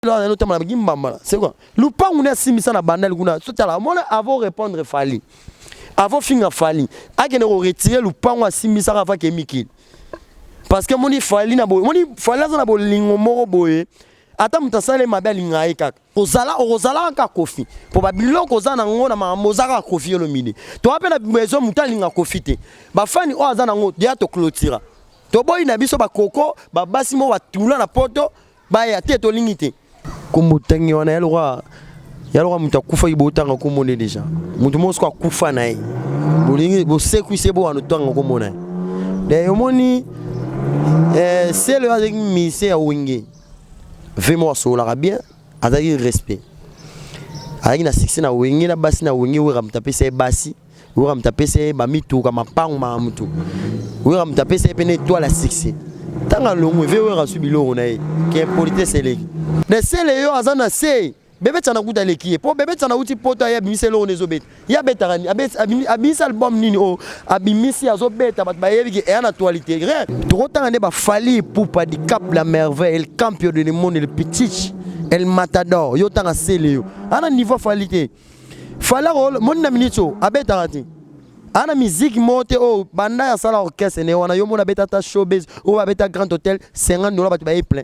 Là otambala baki mbambala, c'est quoi? Lupangu ne asimbisa na bandali kuna. Sotala mona, avant répondre Fally, avant finga Fally, akende koretirer lupangu asimbisaka afake mikili, parce que moni Fally na boye, moni Fally aza na bolingo moko boye. Ata moto asali mabe, alinga ye kaka. Ozala, okozala kaka Kofi, mpo babiloko oza nango na makambo, oza kaka Kofi Olomide. Toa mpe na besoin moto alinga Kofi te. Bafani oyo aza nango deya, toclôtura, toboyi na biso bakoko babasi moko batula na poto baya te, tolingi te. Kombo ntangi wana ya lokwa moto akufaki, botanga kombo nde déjà moto moko soko akufa na ye, bolingi bosekwisi ye, bowana otanga kombo na ye. De omoni sele oyo azalaki musicien ya Wenge, vraiment asololaka bien, azalaki respect, azalaki na succès na Wenge, na basi na Wenge. Wera moto apesa ye basi, Wera moto apesa ye bamituka, mapango, makambo. Wera moto apesa ye pene étoile ya succès. Ntango alongwe ve, Wera azwi biloko na ye, ke impolitesse eleki. Na sele yo aza na se, Bebe Tiana kuta aleki ye, mpo Bebe Tiana uti poto, aye abimisi eloko nde ezobeta. Ye abetaka, abimisi album nini oyo abimisi azobeta, bato bayebi ke eya na actualité. Rien, tokotanga nde baFally Ipupa du Cap, la merveille, el campion de le monde, el petit, el matador. Yo tanga sele yo ana niveau Fally te. Fally moni na minute oyo abetaka te, ana musique moko te oyo banda asala orchestre ne wana. Yo mona abeta ata showbase oyo abeta Grand Hôtel, 50 $, bato baye plein.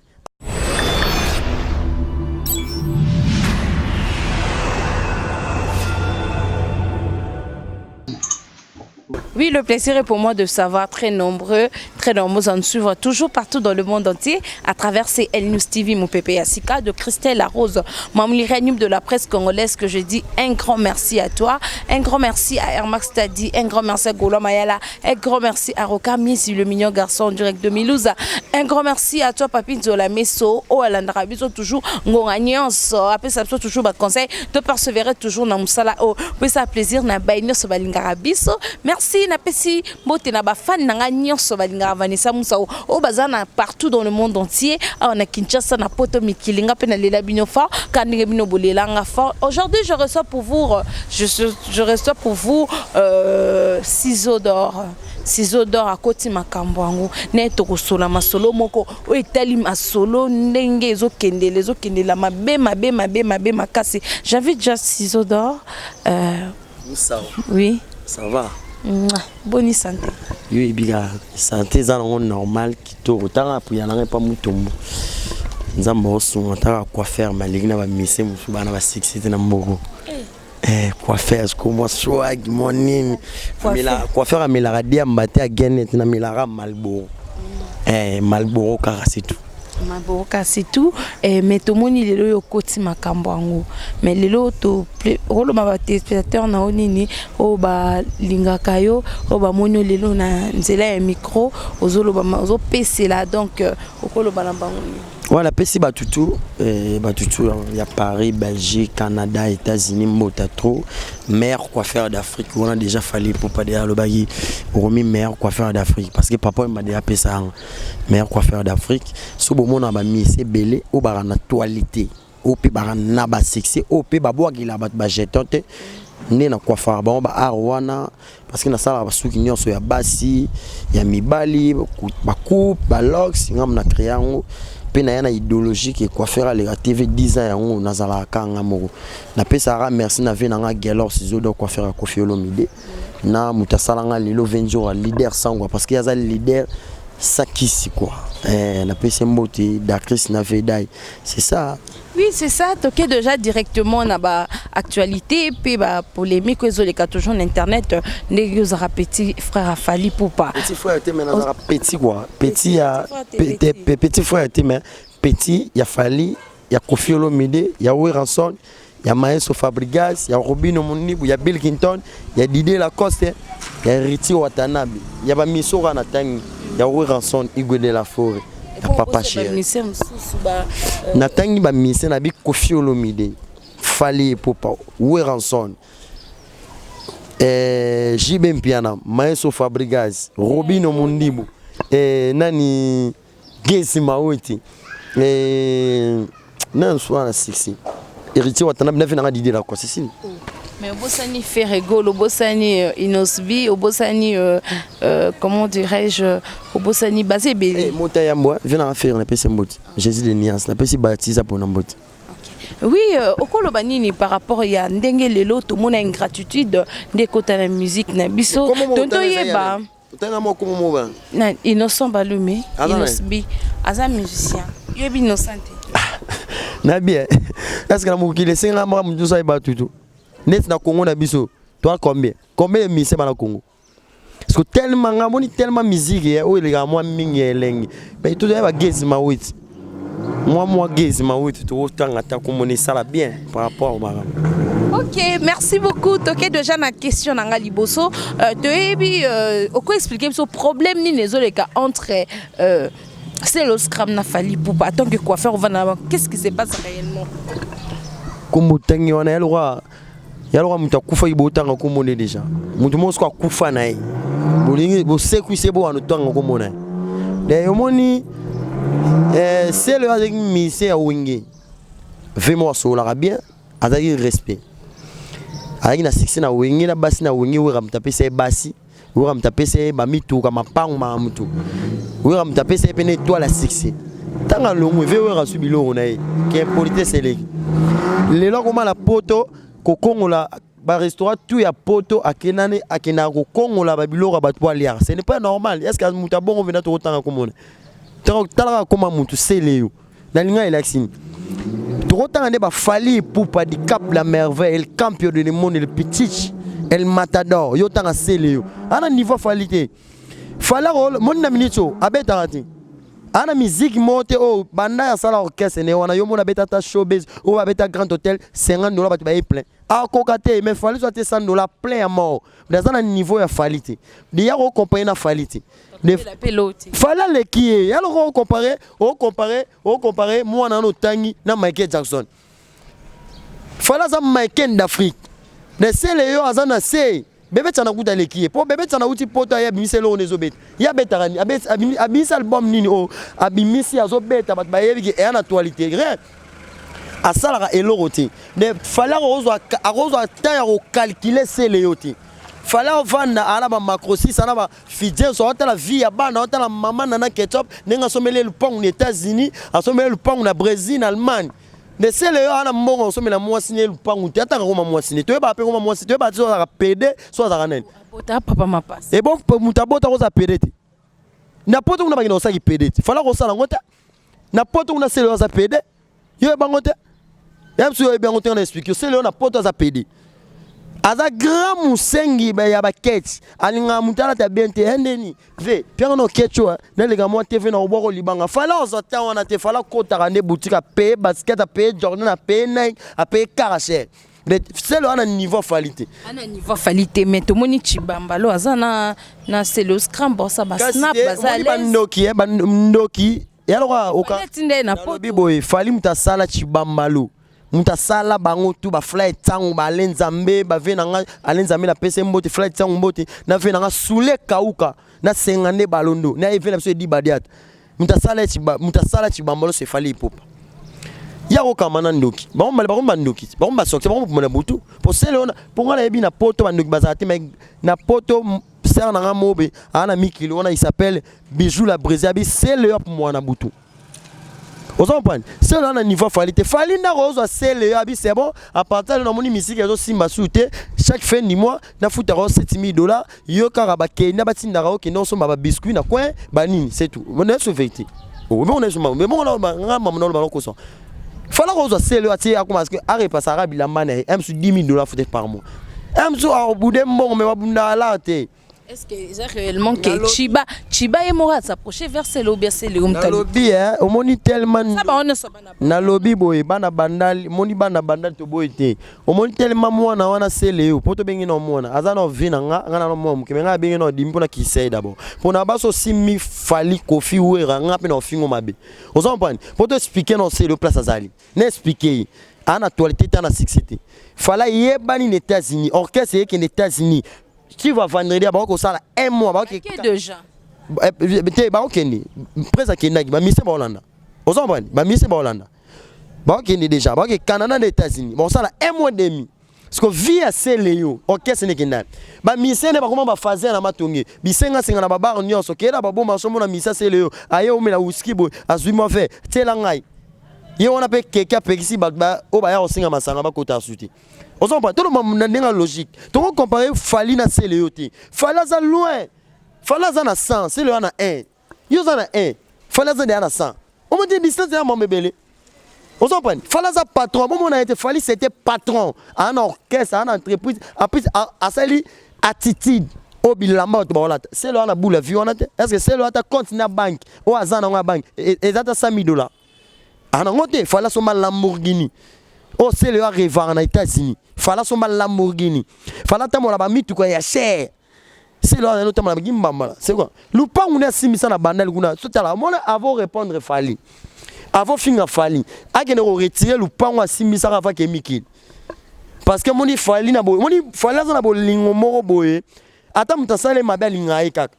Oui, le plaisir est pour moi de savoir très nombreux à nous suivre toujours partout dans le monde entier à travers ces L News TV, mon pépé Yassika, de Christelle Larose, Mamouli de la presse congolaise, que je dis un grand merci à toi, un grand merci à Air Max Tadi, un grand merci à Gola Mayala, un grand merci à Roka Misi, le mignon garçon en direct de Milouza, un grand merci à toi, Papi Nzola Messo, oh, alandaka biso toujours, Ngonga nyonso, après ça, toujours, ba conseil, de persévérer toujours dans mosala, oh, puis ça plaisir, na baye nyonso balingaka biso. Merci, napesi mbote na bafani na nga nyonso balingaka Vanessa Musa oyo baza na partout dans le monde entier, awa na Kinshasa, na poto, mikili. Nga mpe nalela bino fort ka ndenge bino bolelanga fort. Aujourd'hui, je reçois pour vous Ciseau d'or. Ciseau d'or akoti makambo yango ne tokosola masolo moko oyo etali masolo ndenge ezokendela, ezokendela mabe, mabe, mabe, mabe makasi. J'invite déjà Ciseau d'or. Oui. Ça va? Boni santé? Yo ebika, santé eza nango normal, kitoko. Ntanga apuya nanga epa mutombo, Nzambe aosunga. Ntaka coiffeur maleki na bamise mosusu bana basuccès te na mboko. Coiffeur siko mwa swag mwa nini, coiffeur amelaka diamba te, agene te, namelaka Malboro, Malboro kaka, c'est tout. Malboro kaka, c'est tout. Mais tomoni lelo oyo okoti makambo yango, mais lelo okoloba batéléspectateur na yo nini oyo balingaka yo, oyo bamoni yo lelo na nzela ya micro, ozoloba, ozopesela, donc okoloba na bango nini? Voilà, apesi batutu, batutu ya Paris, Belgique, Canada, États-Unis, mbota trop. Meilleur coiffeur d'Afrique wana déjà Fally Ipupa deja alobaki okomi meilleur coiffeur d'Afrique, parce que papa oyemba deja apesa yanga meilleur coiffeur d'Afrique. So bomona bamise ebele oyo baka na actualité, oyo mpe baka na basuccès, oyo mpe babwakela bato bajeton te, nde na coiffaka bango baart wana, parce que nasalaka basuki nyonso ya basi, ya mibali, bacoupe, balocks. Ngambo na créa yango mpe naya na idéologie ke coiffeur aleka TV 10 ans, yango nazalaka kanga moko. Napesaka merci na vie nanga Gelor Ciseau d'or, coiffeur ya Kofi Olomide, na moto asalanga lelo 20 jours ya leader sangwa, parce que aza leader sakisi quoi. Napesi mbote d'actrice na vedai, c'est ça. Oui, c'est ça. Toke déjà directement na ba actualité puis ba polémique ezoleka toujours na internet, ndenge ozalaka petit frère Fally Ipupa. Petit frère te, mais nazalaka petit quoi, petit ya petit frère te, mais petit ya Fally, ya Kofi Olomide, ya Werrason, ya Maestro Fabregas, ya Robino Mundibu, ya Bill Clinton, ya Didier Lacoste, ya Héritier Watanabe, ya bamiso kaka na ntangi ya Werrason, Igwe de la Forêt, ya papa chéri. Natangi bamise na bi Kofi Olomide, Fally Ipupa, Werrason, JB Mpiana, Maestro Fabregas, Robino Mundibu, nani, Gesi Maweti, nani so wana, sixi Héritier Watanabe, nafi nanga Didier Lacoste, sini. Mais obosani Ferre Gola, obosani Innoss'B, obosani comment dirais-je, obosani baza ebele. Eh, mota ya mbwa vie nanga Ferre, napesi mbote. Jésus de nuance, napesi batisa mpona mbote. Oui, okoloba nini par rapport ya ndenge lelo tomona ingratitude nde ekota na musique na biso? Tonto yeba. Otanga moko mo bana. Na Innocent Balume. Aza nani? Innoss'B aza musicien, yoyebi Innocent te? Na bien, est ce que na mokili esenga maka motu nyonso ayeba tutu neti na Congo na biso toa combien de musicien bana Congo? Parce que tellement nga moni tellement musique ya oyo elekaka mwa mingi ya elengi, mais tozoya bagezi mawiti, mwa gezi mawiti, tokotanga ata komona esala bien par rapport makambo. Ok, merci beaucoup. Toke déjà na question na nga liboso. Toyebi oko expliquer biso problème nini ezoleka entre Celeo Scram na Fally Ipupa? En tant que coiffeur ovanda na bango, qu'est-ce qui se passe réellement? Kombo ntangi wana ya lokwa moto akufaki, botanga kombo nde déjà moto moko soko akufa na ye, bolingi bosekwisi ye, bowana otanga kombo na ye. De omoni Celeo oyo azalaki musicien ya Wenge, vraiment asololaka bien, azalaki respect, azalaki na succès na Wenge, na basi na Wenge. Wera moto apesa ye basi, Wera moto apesa ye bamituka, mapango, makambo. Wera moto apesa ye mpe na étoile ya succès. Ntango alongwe ve, Wera azwi biloko na ye ke impolitesse eleki. Lelo akoma na Poto kokongola barestaurant tout ya Poto, akendani, akendaka kokongola babiloko ya bato po aliaka. Ce n'est pas normal. Est ce que moto abongo mpena tokotanga komona? Talaka koma motu Celeo nalinga elakisi nini? Tokotanga nde baFally Ipupa du Cap, la merveille, el campion de le monde, el petit, el matador. Yo tanga Celeo ana niveau Fally te. Fally moni na minute oyo abetaka te, ana musique moko te oyo banda asala orchestre ne wana. Yo mona abeta ata showbase oyo abeta Grand Hôtel, 50 $ bato baye plein, akoka te. Mais Fally so ate 100 $ plein ya mort. Aza na niveau ya Fally te, deya kocomparer na Fally te. Fally aleki ye. Ya loko ocomparer mwana wana otangi na Michael Jackson. Fally aza Michael d'Afrique. Na Celeo aza na se. Bebe Tiana kuta aleki ye, mpo Bebe Tiana uti Poto, aye abimisi eloko nde ezobeta. Ye abetaka, abimisi album nini oyo abimisi azobeta, bato bayebi ke eya na actualité? Rien, asalaka eloko te. Mais Fally akozwa temps ya kocalculer Celeo te. Fally avanda, ana bamacrosis, ana bafidiens, aotala vie ya bana, aotala mama Nana Ketchup ndenge asomeli ye lupangu na États-Unis, asomeli lupangu na Brésil, na Allemagne. Nde Celeo ana mbongo osomela mwasi ne lupangu te. Ataka koma mwasi ne, toyebaka mpe koma mwasi, toyebaka te so azalaka pédé, so azalaka nani. Ebo moto abota kozala pédé te. Na Poto kuna bakende kosalaki pédé te. Fally kosala yango te na Poto kuna. Celeo aza pédé, yo yebango te, ya biso oyebi yango te. Na explique yo, Celeo na Poto aza pédé, aza grand mosengi ya bakete, alingaka moto alata bien te. Endeni ve pianga na oketi oyo naleka mwa TV na kobwaka libanga. Fally ozwa temps wana te. Fally akotaka nde boutique, apaye basket, apaye Jordan, apaye Nike, apaye Karacher. Mais Celeo wana niveau Fally te. Ana niveau Fally te, mais tomoni Chibambalo aza na Celeo Scram, bosa basnap, baza. Bandoki, bandoki ya loka. Nalobi boye, Fally moto asala Chibambalo, moto asala bango tu bafly ntango baale Nzambe bave na nga ale Nzambe napesa ye mbote, fly ntango mbote na ve na nga sule kauka nasenga nde balondo na eve na biso edi badiata. Moto asala Chibambalo se Fally Ipupa. Ya kokama na ndoki, bango mbale, bango bandoki, bango basorti, bango na butu po Celeo wana. Mpo nga nayebi na Poto bandoki bazala te, mais na Poto sœur na nga mobe aa na mikili wana, il s'appelle Bijou la Brésil, abi Celeo mwana butu. Oza comprendre? Celeo wana niveau Fally te. Fally ndako ozwa Celeo abi c'est bon, à partir de namoni misiki ezosimba su te, chaque fin du mois nafutaka 7000 $. Yo kaka bakenda batindaka, okende osomba babiscuit na coin banini, c'est tout. Nayeso vérité, mais bongo nga mama naloba nakosa. Fally kozwa Celeo atie akoma parce que arepasaka bilamba na ye msu 10 000 dollars fute par mois, msu akobude mbongo, me babundaka la te. Est-ce que c'est réellement que Chiba ye moko s'approcher vers Celeo ou bien Celeo? Nalobi omoni tellement nalobi boye, bana Bandali, omoni bana Bandali toboyi te. Omoni tellement mwana wana Celeo, po tobengi na mwana aza na vie na nga, nga na mwana moke, me nga abengi na odimi mpona kisei d'abord, mpona baso osimbi Fally, Koffi, Wera, nga mpe na ofingo mabe. Oza comprendre? Po to expliquer na Celeo place azali na expliquer ye, aa na actualité te, na succès te. Fally yebani na États-Unis, orchestre eyekende États-Unis. Tu vas vendredi, bakosala un mois. Déjà. Te, bakokende prese, akendaki bamise baolanda. Oza comprendre? Bamise baolanda, bakokende déjà, bakoke Canada na États-Unis, bakosala un mois demi. Parce que vie ya sele yo orchestre nekenda bamusicien nde bakoma bafaser na matonge, bisengasenga na babar nyonso, keyela baboma somona misa. Sele yo aye omela whisky boye, azwi mwa fe, tiela ngai ye wana mpe keke, apekisi bato oyo baya kosenga masanga bakota asu te. Ozompa toloba na ndenge ya logique, tokocompare Fally na sele yo te. Fally aza loin, Fally aza na 100, sele yo na 1. Yo oza na 1, Fally aza deya na 100. Omoni distance ya mambo ebele, ozomprendre? Fally aza patron, bomona ye te. Fally, c'était patron, aa na orchestre, aa na entreprise, en plus asali attitude oyo bilamba bato baolata. Sele wana bula vie wana te. Est ce que sele ata compte na banque oyo aza nango ya banque eza ata 100 000 $ anango te? Fally asomba Lamborghini oyo sele oyo arevaka na États-Unis. Fally asomba Lamborghini, Fally atambola bamituka ya cher. Sele wana otambola bagimbambala. C'est quoi? Lupangu nde asimbisa na bandali kuna. Sotala, omona, avant répondre Fally, avant finga Fally, akende koretirer lupango asimbisaka avant ke mikili, parce que moni Fally na boye, moni Fally aza na bolingo moko boye. Ata moto asala ye mabe, alingaka ye kaka.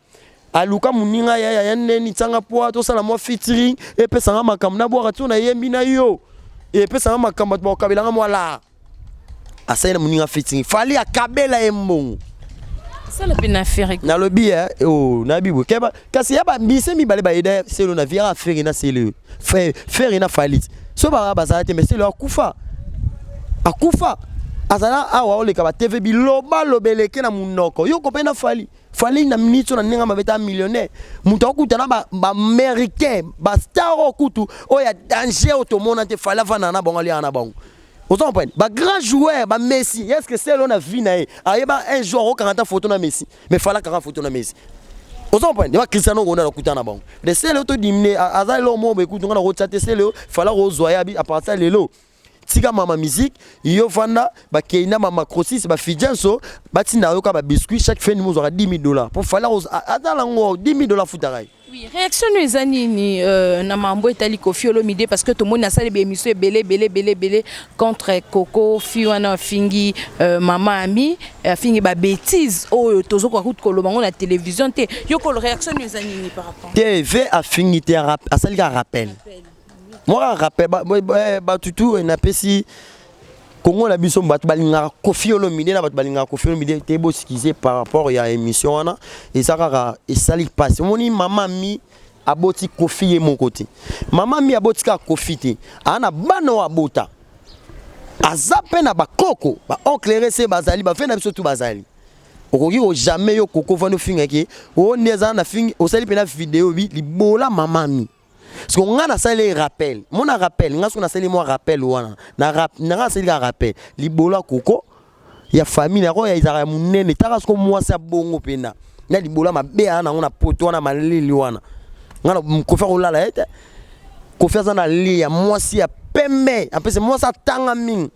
Aluka moninga ya ya ndeni, tianga poa, tosala mwa featuring, epesanga makambo, nabwaka ti nayembi na yo, epesanga makambo, bato bakokabelanga mwa lar. Asali na moninga featuring, Fally akabela ye mbongo. Sala mpe na affaire. Nalobi eh, oh, nayebi boye keba, kasi ya bambise mibale bayeda selo na viaka Ferre na sele, Ferre na Fally. So baka bazala te, mais selo akufa, akufa azala awa, oleka ba TV, biloba loba eleke na munoko. Yo kope na Fally, Fally na minute na ndenge mabe ta millionnaire, moto akuta na baaméricain, bastar oyo kutu oyo ya danger oyo tomona te. Fally avanda na bango, aliaka na bango, oza comprendre? Bagrand joueur, bamessi. Est ce que selo na vie na ye ayeba un jour akokanga ta photo na Messi? Mais Fally akanga photo na Messi, oza comprendre? Ba Cristiano Ronaldo akuta na bango. De sele oyo todimine aza eloko moko boye kutu nga na kotia te. Sele oyo Fally akozwa ye abi à partir lelo, tika mama musique, yo fanda bakei na mama crossis bafijenso, batinda yoka babiscuit chaque fin du ozwaka 10 000 $ po Fally aza nango 10 000 $ futaka ye. Oui, réaction no eza nini na mambo etali Koffi Olomide? Parce que tomoni asali baémission ebele ebele ebele ebele contre Koko fi wana, afingi mama ami, afingi babêtise oyo tozokoka kutu koloba ngo na télévision te. Yo kolo réaction no eza nini par rapport? Te, ve afingi te, asali kaka rappel moko, kaka rappel. Bato tu napesi Kongo na biso, bato balingaka Koffi Olomide na bato balingaka Koffi Olomide te, bosikize par rapport ya émission wana. Eza kaka esali mpasi. Omoni, mama mi aboti Koffi ye moko te, mama mi aboti kaka Koffi te, aa na bana oyo abota, aza mpe na bakoko, baoncle rese bazali, bafe na biso tu bazali. Okoki ko jamais yo koko vandi ofingaki oyo nde eza na fingi, osali mpe na video bi libola mama mi. Parce que nga nasali rappel, mona rappel nga soki nasali mwa rappel wana na rap, nanga nasali kaka rappel libola koko ya famille yango ya ezalaka ya monene. Taka siko mwasi ya bongo mpena na libola mabe aya nango na poto wana, malili wana, nga na Koffi akolala ye te. Koffi aza na li ya mwasi ya pembe, apesi mwasi atanga mingi,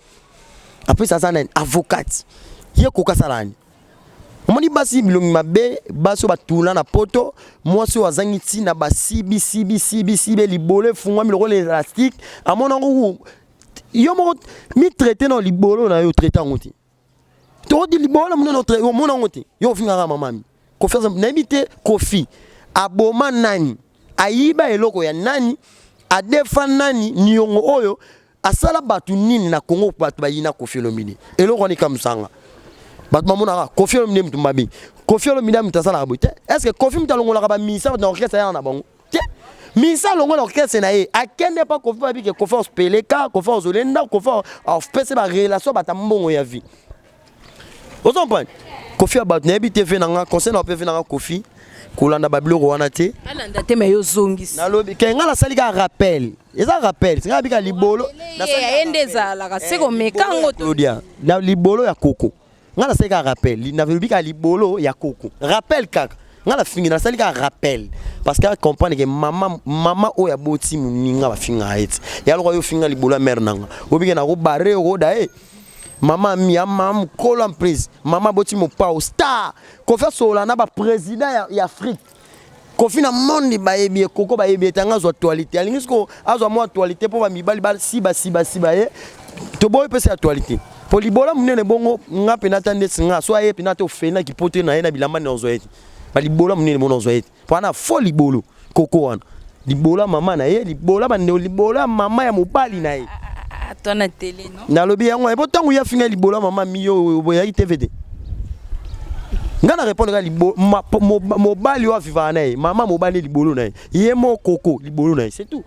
apesi aza nani, avocate. Ye koka asala nani? Omoni basi bilongi mabe, basi oyo batuna na poto, mwasi oyo azangi ntina, basibi sibi sibi sibi, libolo efungwami lokola élastique. Amona yango yo moko mitraite na libolo na yo, traite yango te. Tokoti libolo na monene, omona yango te. Yo ofingaka mamami Koffi, nayebi te Koffi aboma nani, ayiba eloko ya nani, adefa nani, niongo oyo asala bato nini na Congo? Bato bayina Koffi Olomide, eloko wana ekamusanga. Bato bamonaka Koffi Olomide mutu mabe, Koffi Olomide mutu asalaka boye te. Est ce que Koffi mutu alongolaka bamisa bato na orchestre ayaka na bango te? Misa alongola orchestre na ye, akende mpa Koffi, babi ke Koffi aspeleka, Koffi azolenda, Koffi apesi barelation, bato mbongo ya vie. Ozo comprendre? Koffi ya bato nayebi te. Ve na nga conseil na mpe ve na nga, Koffi kolanda babiloko wana te. Alanda te, me yo ozongisi. Nalobi ke nga nasali kaka rappel, eza rappel, singa bika libolo. Ye nde ezalaka se komeka yango. Claudia na libolo ya koko, nga nasali kaka rappel, nalobi kaka libolo ya koko, rappel kaka. Nga nafingi, nasali kaka rappel parce que comprendre ke mama, mama oyo aboti moninga bafingaka ye ti ya lokola yo finga libolo ya mare nanga, obike nakobare okoda ye. Mama mi ya mama mokolo, en prise mama aboti mopao star. Koffi asola na baprésident ya Afrique, Koffi na monde bayebi ye, koko bayebi ye. Tanga azwa actualité, alingi siko azwa mwa actualité mpo bamibali basiba siba siba ye. Toboyi mpesa actualité mpo libola monene bongo. Nga mpena ata ndeti nga so aye mpena ata ofenaki po te na ye na bilamba nde ozwa ye te, balibola monene bona ozwa ye te, mpo ana fo libolo koko wana, libola mama na ye, libola bandeko, libola mama ya mobali na ye. To na télé, non? Nalobi yango ebo ntango ye afinga libolo ya mama miyo boyaki tv te. Nga na répondre kaka mobali oyo avivaka na ye, mama mobali libolo na ye, ye mo koko libolo na ye, c'est tout.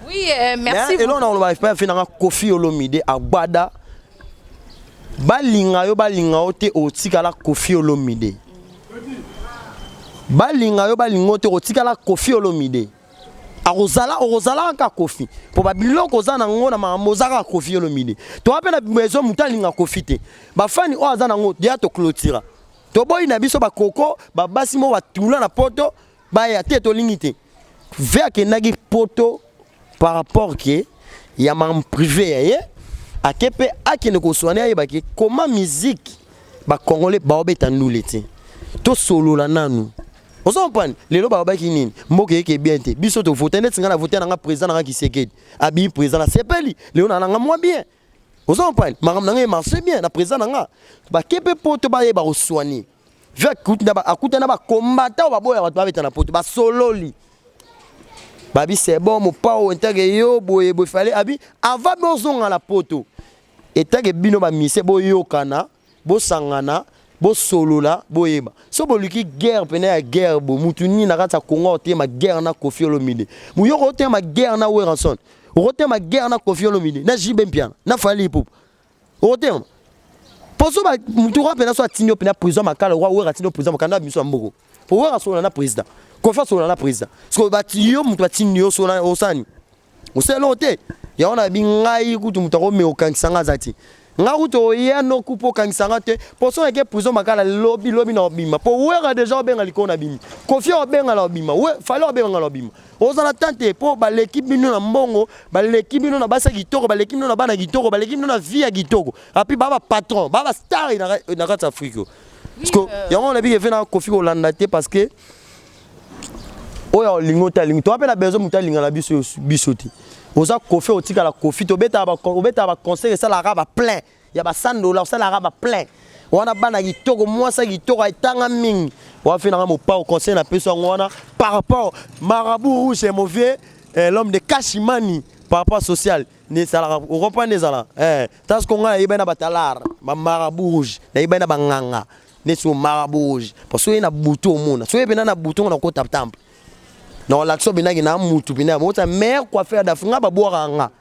Oui, merci. Eloko na koloba epai afi nanga Kofi Olomide agbada, balinga yo, balinga yo te, otikala Kofi Olomide. Balinga yo, balinga yo te, otikala Kofi Olomide. Akozala, okozala kaka Kofi, mpo babiloko oza nango na makambo, oza kaka Kofi Olomide. Toa mpe na besoin moto alinga Kofi te. Bafani oyo aza nango deya, toclôtura, toboyi na biso bakoko babasi mo batula na poto baya te, tolingi te. Ve akendaki poto par rapport ke ya makambo privé ya ye, ake mpe akende koswane, ayebaki koma musique bacongolais baobeta ndule te. Tosolola nanu, ozo comprendre? Lelo balobaki nini? Mboka eyeke bien te. Biso tovote neti ngai na vote nanga président nanga Tshisekedi, abii président, na sepeli lelo na nanga mwa bien. Ozo comprendre? Makambo nanga emarche bien na président nanga. Bake mpe poto, bayeba koswani. Ve akuta na bakombata oyo baboya bato babeta na poto, basololi, babi: "C'est bon, mopao intege yo boye boye." Fale abi avant bozonga na poto, etake bino bamise boyokana, bosangana, bosolola, boyeba so boluki guerre pene ya guerre. Bo mutu nini na kati ya Kongo otema guerre na Kofi Olomide? Muyoko otema guerre na Werrason, okotema guerre na Kofi Olomide, na JB Mpiana, na Fally Ipupa, okotema poso mutu oka mpena so atindi yo mpena prison Makala. Oka Wera atindi yo prison Makala na biso ya mboko, po Wera asolola na président, Kofi asolola na président. Siko bati yo mutu batindi yo sola osani osala te. Yango na bi ngai kutu moto akomeka okangisa nga aza te. Nga kutu oya noku mpo okangisa nga te, mpo so nake prison Makala lobi lobi na obima, mpo Wera déjà obenga likolo na bimi, Kofi obenga na obima, Fally obenga na obima. Ozala tan te, mpo baleki bino na mbongo, baleki bino na basi ya kitoko, baleki bino na bana kitoko, baleki bino na vie ya kitoko, api baa bapatron, baa bastar na kati ya Afrique. Parce que yango nayebi ke ve na Kofi kolanda te, parce que oyo olingi ote alingi, toa mpe na besoin moto alinga na biso biso te. Oza Kofi, otikala Kofi. Tobetaka, obetaka baconcert, esalaka baplein ya ba 100 $, osalaka baplein wana, bana kitoko, mwasi kitoko, etanga mingi. Wafi nanga mopao, conseil napesi yango wana par rapport Marabout Rouge et mauvais, l'homme de Kashimani, par rapport social nde esalaka, ocomprendre? Ezala parce que ngai nayebani na batalar bamarabout rouge, nayebani na banganga neti o marabout rouge, parce que oye na butu, omona soki mpena na butu ngo nakota temple na olakisa obendaki na mutu mpena mota meilleur coiffeur d'Afrique. Ngai babwakaka nga,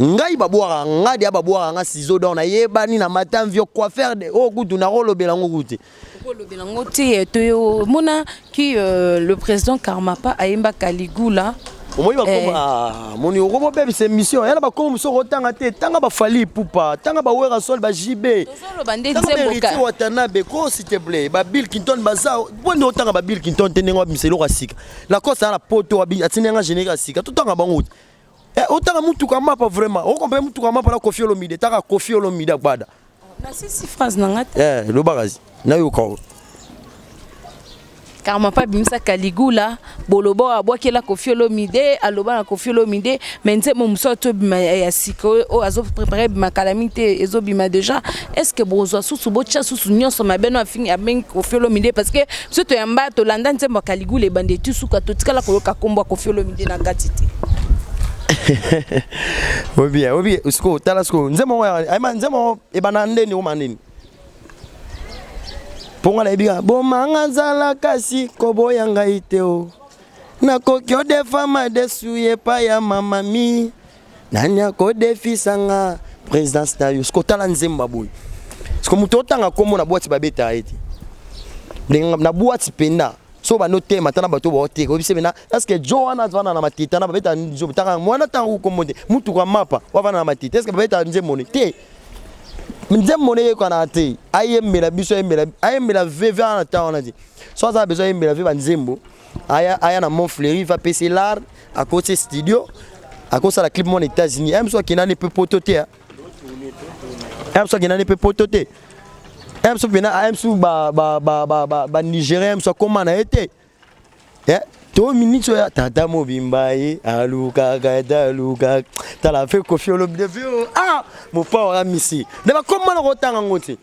ngai babwakaka nga dia, babwakaka nga ciseau d'or, nayebani na matamvio coiffeur de oyo kutu nakolobela yango kutu te. Olobela yango te. Toyomona ki le président Karmapa ayemba Caligula. Omoni bakoma moni okobobebisa émission ya na bakoma mosusu, okotanga te. Tanga baFally Ipupa, tanga baWera Sol, baJB. Tozoloba nde tanga nzembo baHéritier Watanabe ko, s'il te plaît, baBill Clinton baza mpo nde otanga baBill Clinton te. Ndenge wabimisa eloko ya sika, Lacoste aza na poto, atindi yanga générique ya sika, totanga bango te. Otanga mutuka mapa, vraiment okompe mutuka mapa na Kofi Olomide. Taka Kofi Olomide agbada. Nasisi phrase na nga te. Lobaka nayoka o. Karmapa abimisa Caligula, boloba oyo abwakela Kofi Olomide, aloba na Kofi Olomide. Mais nzembo mosusu atobima ya sika oyo azoprépare, ebima kala mingi te, ezobima déjà. Est ce que bozwa susu, botya susu nyonso mabe no afingi, abengi Kofi Olomide? Parce que biso toyamba, tolanda nzembo ya Caligula, ebanda eti suka, totikala koyoka nkombo ya Kofi Olomide na kati te. Obi obi sikoyo, tala sikoyo nzembo ngo ayema, nzembo ngo ebanda ndeni, okoma ndeni, mpo nga nayebi kaka bomanga nzala, kasi koboya ngai te. O nakoki odefa madesu epai ya mamami, nani akodefisa nga présidence na yo? Siko tala nzembo ya boye, siko moto otanga nkombo na bwati, babetaka ye te. Ndenge na bwati mpenza so bando tema, tala bato baoteka, oyebisi pena est ce que jo wana avanda na matita na babeta nzembo? Taka mwana, ntango kombo te, mutuka mapa wavanda na matita, est ce que babeta nzembo ne te? Nzembo ne eyekana te. Ayembela biso, ayembela, ayembela veve wana na ntango wana te. So aza na besoin ayembela ve banzembo, aya, aya na Mont Fleury, va pese l'art, akoti studio, akosala clip mwana États-Unis. Aya mosu akendani mpe poto te, aya mosu akendani mpe poto te, aya mosu mpena, aya mosu banigérien mosu akóma na ye te. To miniti oyo tata mobimba ye alukaka te, alukaka. Tala fe Kofi Olomide ve ah mopa waka misi nde bakóma na kotanga ngo te,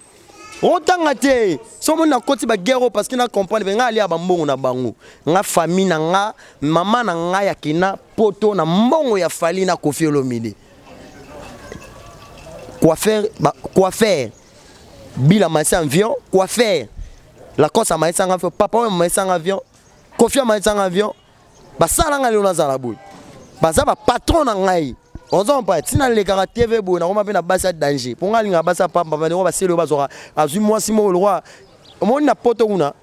otanga te. So omoni nakoti baguerre oyo parce que na comprendre mpe ngai alia bambongo na bango. Nga famille na nga, mama na ngai akenda poto na mbongo ya Fally na Kofi Olomide. Coiffeur, coiffeur Bila maisa avion, coiffeur Lacoste amaisanga avion, papa oyo amaisanga avion, Kofi amaisanga avion. Basala ngai lelo nazala boye, baza bapatron na ngai. Oza mpa ntina nalekaka TV boye, nakoma mpe na basi ya danger, mpo ngai alingaka basi ya pamba. Bandeko basele oyo bazwaka, azwi mwasi moko lokwa omoni na poto kuna,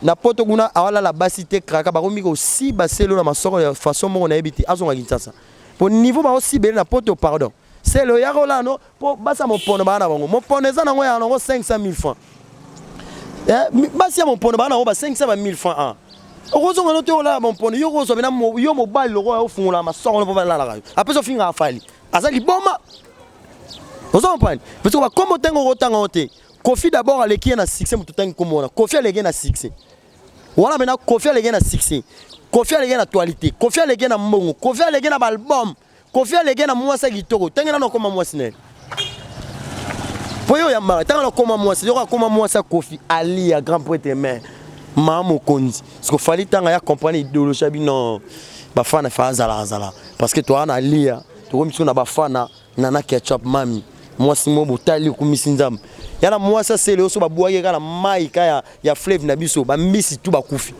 na poto kuna awalala basi te, kraka bakomi kosiba selo na masoko ya façon moko nayebi te. Azonga Kinshasa po niveau baosibele na poto, pardon, selo oyaka olala no, mpo basi ya mopono baa na bango. Mopono eza nango ya nango 500 000 francs. Basi ya mopono baa nango ba 500, ba 1000 francs. Ah, okozonga no te, olala mopono, yo kozwa pena yo mobali lokola ofungola masoko no mpo balalaka yo. Apesi ofingaka Fally, aza liboma. Oza comprendre? Parce que bakombo ntango okotanga ngo te. Kofi d'abord aleki ye na succès. Moto otangi kombo wana, Kofi aleki ye na succès wana mena. Kofi aleki ye na succès, Kofi aleki ye na actualité, Kofi aleki ye na mbongo, Kofi aleki ye na baalbum, Kofi aleki ye na mwasi ya kitoko. Ntange nano akoma mwasi na ye, po yo oyambaka ntango nakoma mwasi, yoko akoma mwasi ya Kofi Ali ya grand prêtre, mais maa mokonzi siko Fally ntango ya comprendre idéologie ya bino bafana, fa azala azala, parce que toza na Alia, tokomi biso na bafana Nana Ketchup, mami mwasi mo botali okumisi Nzambe ya na mwasi asele oyo so babwaki kaka na mai ka ya fleuve na biso, bambisi tu bakufi.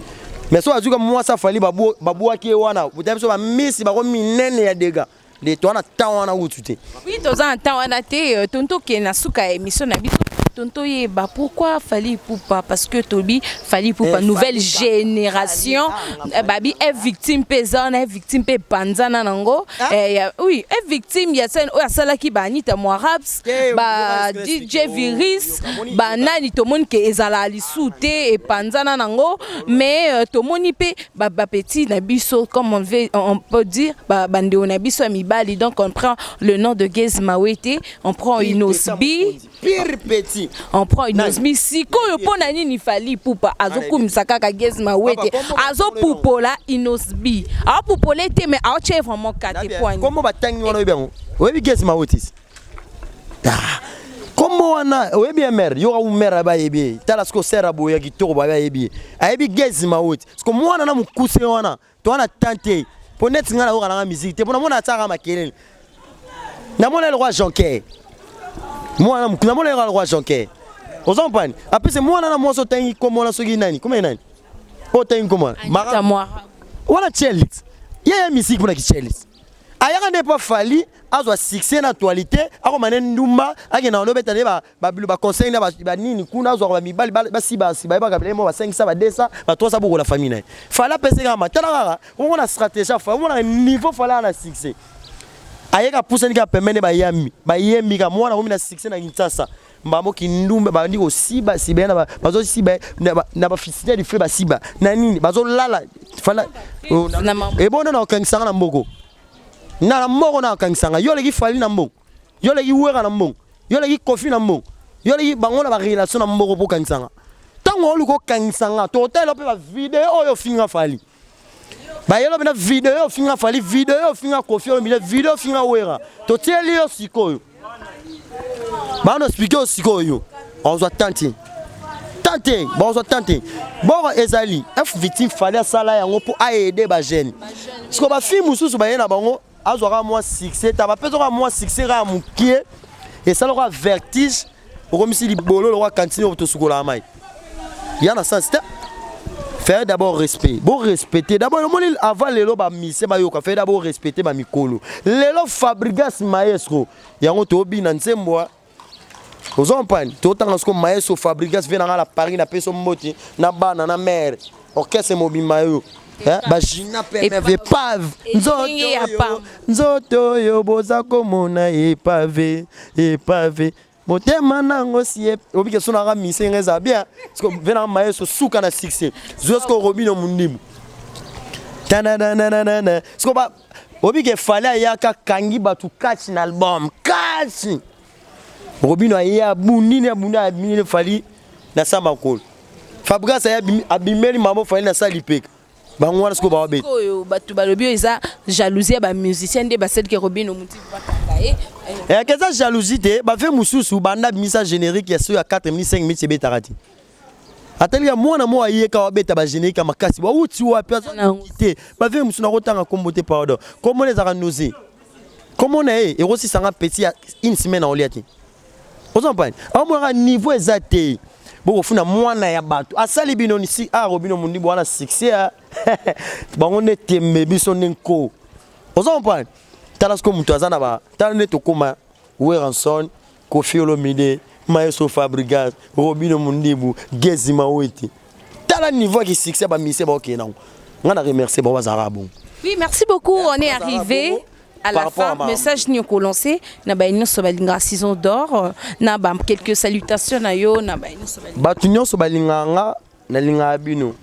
Mais so bazwika mwasi afali, babwaki ye wana, botali biso bambisi bako minene ya dega de toza na temps wana kutu te. Oui, toza na temps wana te. Tonto ke na suka ya émission na biso, tonto yeba pourquoi Fally Ipupa, parce que tobi Fally Ipupa, nouvelle génération, babi est victime mpe eza wana, est victime mpe epanzana nango. Oui, est victime ya scène oyo asalaki ba Anita Moarabs, ba DJ Virus, banani. Tomoni ke ezala lisu te, epanzana nango. Mais tomoni mpe bapeti na biso, comme on, veut, on peut dire bandeko na biso ya mibali. Donc on prend le nom de Gaz Mawete, on prend Innoss'B. Pire petit. On prend Innoss'B. Sikoyo mpo na nini Fally Ipupa azokumisa kaka Gaz Mawete, azopupola Innoss'B, aopupola te, mais aotie vraiment kate poani? Kombo batangi wana, oyebi yango? Oyebi Gaz Mawete? Kombo wana oyebi ye? Mare yoka u mare ayebi ye. Tala siko sere boye ya kitoko, babe ayebi ye, ayebi Gaz Mawete. Siko mwana na mokuse wana, to wana tan te, mpo neti ngai nayoka nanga musique te, mpo namona atiaka makelele, namona ye lokwa jonker. Mwana namona ye lokwa jonker. Oza mpani apese mwana na mwasi otangi kombo wana, soki nani, kombo nani oyo otangi kombo wana? Wana Chelit ye ya musique mpona kichelit ayaka nde mpo Fally azwa succès na actualité, akoma nde ndumba, akenda wana obeta nde babilo baconseil na banini kuna, azwaka bamibali basiba yebaka bilei mo ba500, ba 200, ba 300, bokola famille na ye. Fally apesi kaka matala kaka omona stratégie ya Fally, omona niveau Fally aya na succès, ayeka pusani kaka pembeni, bayambi bayembi kaka mwana akomi na succès na Kinshasa. Mbambo kindumba bandi kosiba siba ye na bazosiba na bafisite du feu, basiba na nini, bazolala fala ebonda na kokangisanga na mboko na mboko na kokangisanga. Yo oleki Fally na mbongo, yo oleki Wera na mbongo, yo oleki Kofi na mbongo, yo oleki bango na barelation na mboko mpo okangisanga. Ntango oluka okangisanga, totala mpe bavideo oyo ofinga Fally, bayelo mpe na video ofinga Fally, video ofinga Kofi Olomide, video ofinga Wera, totieli yo sikoyo bana expliquer yo sikoyo. Ozwa tante tante, bazwa tante boko ezali F victime. Fally asala yango mpo aaider bajeune. Siko bafille mosusu baye na bango, azwaka mwa succès ta, bapesaka mwa succès kaka mokie, esalaka vertige, okomisi libolo lokwa cantine oyo tosukolaka mai ya na sens te. Faire d'abord respect, bo respecter d'abord. Omoni, avant lelo bamise bayoka, faire d'abord respecter bamikolo. Lelo Fabrigas maestro yango tobina nzembo oza mpani, totanga siko maestro Fabrigas ve nanga na Paris, napesi mbote na bana na mare, orchestre mobimba yo bagina pmv epave. Nzoto oyo boza komona epave, epave motema nango si obike so nanga mise nga eza bien. Ve nanga maestro suka na succès, zwa siko Robino Mundimu tanananana. Siko obike Fally ayaka kangi bato kati na album kati, Robino aye abundi nde abundi, abimi Fally na sa makolo. Fabrigas aye abimeli mamo Fally na sa lipeka. Bango wana sikoyo bawabeta. Oyo bato balobi oyo eza jalousie ya bamusicien nde basaliki Robino Motivu bakanga ye. Eyaka eza jalousie te. Bave mosusu banda abimisa générique ya so ya 4 minutes, 5 minutes, ebetaka te. Atali ya mwana mo ayeka wabeta bagénérique ya makasi, bawuti wapi? Aza te. Bave mosusu nakotanga kombo te, pardon, kombo ezalaka nose. Kombo na ye ekosisa nga petit ya une semaine aolia te. Ozo comprendre? Aomonaka niveau eza te. Bokofuna mwana ya bato asali bino ni si aro bino mundibu wana succès ya bango nde tembe biso nde nko. Ozo comprendre? Tala siko moto aza na ba tala nde tokoma Werrason, Koffi Olomide, Maestro Fabregas, Robino Mundibu, Gezi Mawete. Tala niveau ya ki succès ba musiciens baokende nango. Nga na remercier bango bazalaka bongo. Oui, merci beaucoup. On est arrivé à la fin. Message nini lancé na ba nyonso balinga saison d'or na ba quelques salutations na yo na ba nyonso balinga. Bato nyonso balingaka nga nalingaka bino.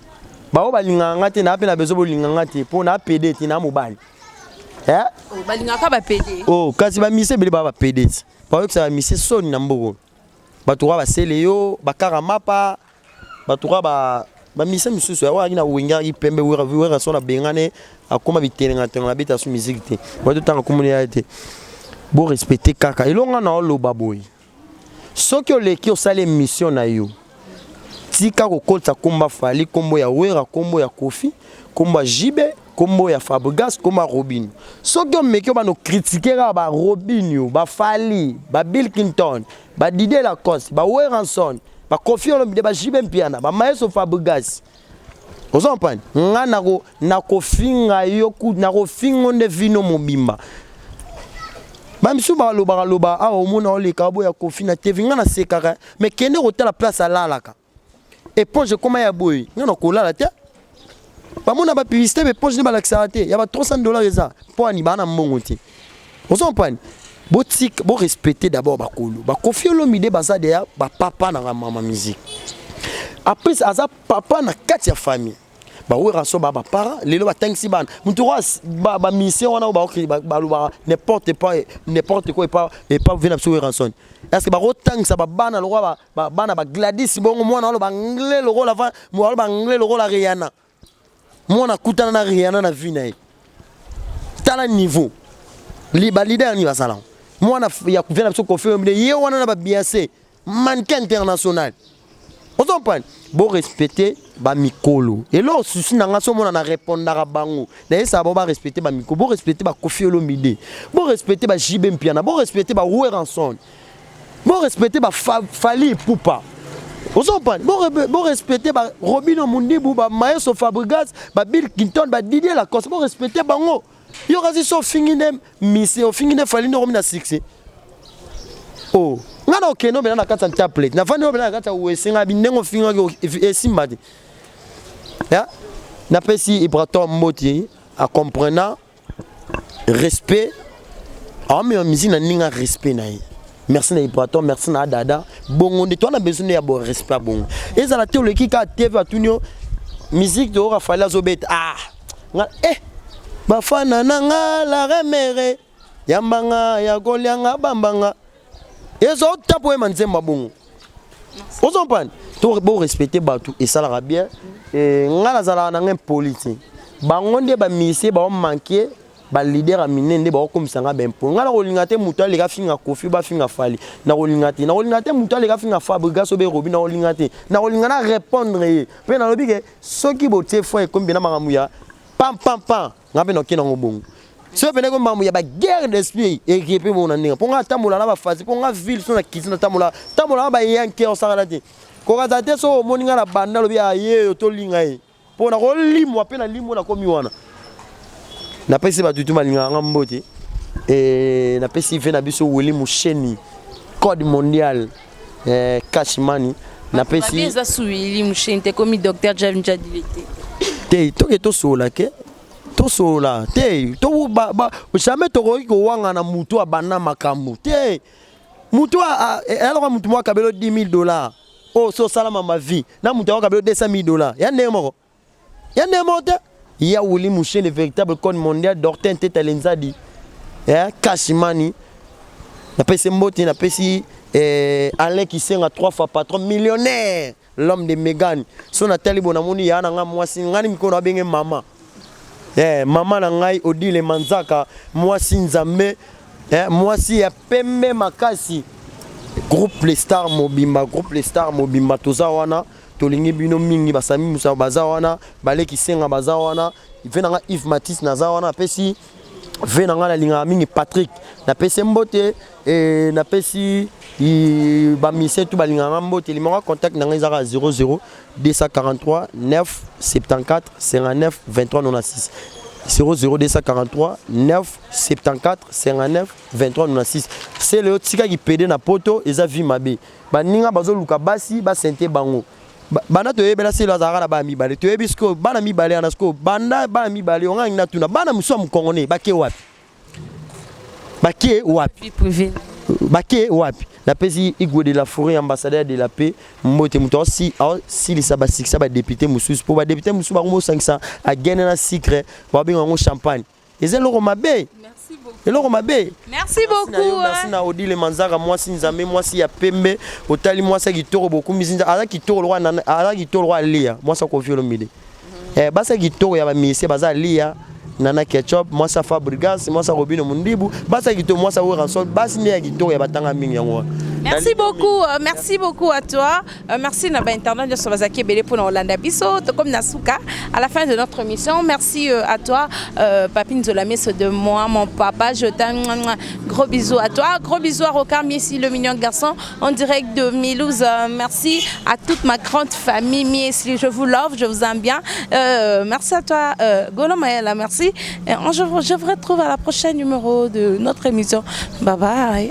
Bao balingaka nga te na pe na besoin bolinga nga te mpo na pede te na mobali. Eh? Oh, balingaka ba pede. Oh, kasi ba mise ebele ba ba pede ti. Bayokisa ba mise soni na mboko. Bato kwa basele yo, bakara mapa, bato kwa ba ba mise misusu ya waki na wenge aki pembe wera wera so na bengane akoma bitelenga tenga na beta su musique te. Bato tanga komoni ya te. Bo respecter kaka. Elonga na oloba boye. Soki oleki osali émission na yo. Tika kokotisa komba Fally, kombo ya Wera, kombo ya Koffi, kombo ya JB, kombo ya Fabregas, kombo ya Robinho. Soki omeki obanda ocritiquer kaka ba Robinho, ba Fally, ba Bill Clinton, ba Didier Lacoste, ba Werrason, ba Koffi Olomide, ba JB Mpiana, ba Maestro Fabregas. Ozo comprendre? Nga nako nakofinga yo ku nakofingo nde vino mobimba. Ba misusu balobaka loba awa omona oleka oboya Koffi na TV nga nasekaka mais kende kotala place alalaka. Éponge ekoma ya boye nga nakolala te. Bamona ba publicité ba éponge nde balakisaka te ya ba 300 dollars eza mpo ani baa na mbongo te. Ozo comprendre? Botika bo respecter d'abord bakolo. Ba Koffi Olomide baza deya ba papa na mama musique. Après aza papa na kati ya famille. Ba Werrason ba ba para lelo batangisi bana. Mutu oyo ba ba musicien wana oyo ba balobaka n'importe pas n'importe quoi epa epa vena biso Werrason. Est-ce que bakotangisa ba bana lokola ba bana ba Gladys bongo mwana aloba anglais lokola va aloba anglais lokola Rihanna. Mwana akutana na Rihanna na vie na ye. Tala niveau. Li ba leader ni basala. Mwana ya vena biso Koffi Olomide ye wana na ba Beyoncé mannequin international. Ozo comprendre? Bo respecter ba mikolo. Eloko souci na nga so mona na répondaka bango. Na yesa ba respecter ba mikolo, bo respecter ba Koffi Olomide. Bo respecter ba JB Mpiana, bo respecter ba Werrason. Bo respecter ba Fally Ipupa. Ozo comprendre? Bo respecter ba Robino Mundibu, ba Maestro Fabregas, ba Bill Clinton, ba Didier Lacoste, bo respecter bango. Yo kasi so ofingi nde mise, ofingi nde Fally nde okomi na succès. Oh, nga na okende obela na kati ya tablet, navandi obela na kati ya wese nga bi ndenge ofingaki esimba te. Ya? Napesi Ibrator Mboti a comprenant respect aomema musique na ndenge respect na ye. Merci na Ibrator, merci na Dada. Bongo nde toi na besoin ya bo respect bongo. Ezala te oleki ka TV atuni yo musique to Fally azobeta. Ah, nga eh bafana na nga la remere yambanga ya kolianga bambanga ezota po yema nzemba bongo. Ozo comprendre? To bo respecter bato esalaka bien. Eh nga nazalaka na nga impoli te. Bango nde ba musiciens ba manquer ba leader ya minene nde bakokomisa nga baimpoli. Nga nakolinga te moto aleka finga Koffi bafinga Fally. Nakolinga te. Nakolinga te moto aleka finga Fabregas obe Robi nakolinga te. Nakolinga na répondre ye. Mpe nalobi ke soki botie foi ekomi mpena makambo ya pam pam pam nga mpe naokende yango bongo. Soki pene ekomi makambo ya ba guerre d'esprit eke mpe bongo na ndenge mpo nga atambola na bafasi mpo nga ville so na kiti natambola tambola na bayanke osakana te. Kokaza te soki omoni nga na banda alobi aye yo tolinga ye. Mpo nakolimwa mpe nalimwa nakomi wana. Napesi bato tu balingaka nga mbote. E, napesi ve na biso Willy Musheni code mondial eh, cash money napesi eza su Willy Musheni te komi docteur Jeff Njadile te. Te toke tosolola ke tosolola te to ba, ba, jamais tokoki kowangana mutu abanda makambo te mutu aloko mutu moko akabelo 10 000 dollars oyo so osalama ma vie na mutu akabelo 200 000 dollars ya ndenge moko ya ndenge moko te. Ya Willy Musheni véritable code mondial Dortin Teta Lenzadi eh, cash money napesi mbote napesi eh, Alain Kisenga trois fois patron millionnaire l'homme de Megan so natali bo namoni ya na nga mwasi ngani mikolo abenge mama eh, mama na ngai Odile Manzaka mwasi nzambe eh, mwasi ya pembe makasi. Groupe Les Stars mobimba, groupe Les Stars mobimba toza wana tolingi bino mingi. Basami musa baza wana, baleki senga baza wana, ve nanga Yves Matisse naza wana apesi Ve na ngai nalingaka mingi Patrick, napesi mbote e, napesi bamise tu balingaka nga mbote. Limoko ya contact na ngai ezaka 00 243 9 74 59 23 96, 00 243 9 74 59 23 96. Sele oyo tikaki pede na poto eza vie mabe. Baninga bazoluka basi basente bango. Banda toyebela Sele azalaka na bana mibale. Toyebi sikoyo bana mibale wana. Sikoyo banda bana mibale ongangi, natuna bana mosusu ya mokongo ne bake wapi? Bake wapi? Bake wapi? Napesi Igwe de la Forêt, ambassadeur de la paix, mbote. Moto aosilisa basikisa badéputé mosusu, mpo badéputé mosusu bango bosangisa agene na sucre, babenga yango champagne. Eza eloko mabe, eloko mabe. Merci beaucoup. Merci na Odile Manzaka, mwasi Nzambe, mwasi ya pembe. Otali mwasi ya kitoko, bokumisi Nzambe. Aza kitoko lokwa, aza kitoko lokwa alia mwasi akofi Olomide. Eh, basi ya kitoko ya bamisie baza lia Nana Ketchup, mwasi ya Fabrigas, mwasi ya Robino Mundibu, basi ya kitoko, mwasi ya Werrason. Basi nde ya kitoko ya batanga mingi yango wana. Merci beaucoup, merci beaucoup à toi. Merci na ba internautes nyonso bazalaki ebele mpona kolanda biso. Tokomi na suka, à la fin de notre émission. Merci à toi, Papi Nzola Meso de moi, mon papa, je t'aime. Gros bisous à toi. Gros bisous à Rocard Miessi, le mignon garçon, en direct de Milouz. Merci à toute ma grande famille Miessi. Je vous love, je vous aime bien. Merci à toi, Golo Mayela, merci. Et je vous retrouve à la prochaine numéro de notre émission. Bye bye.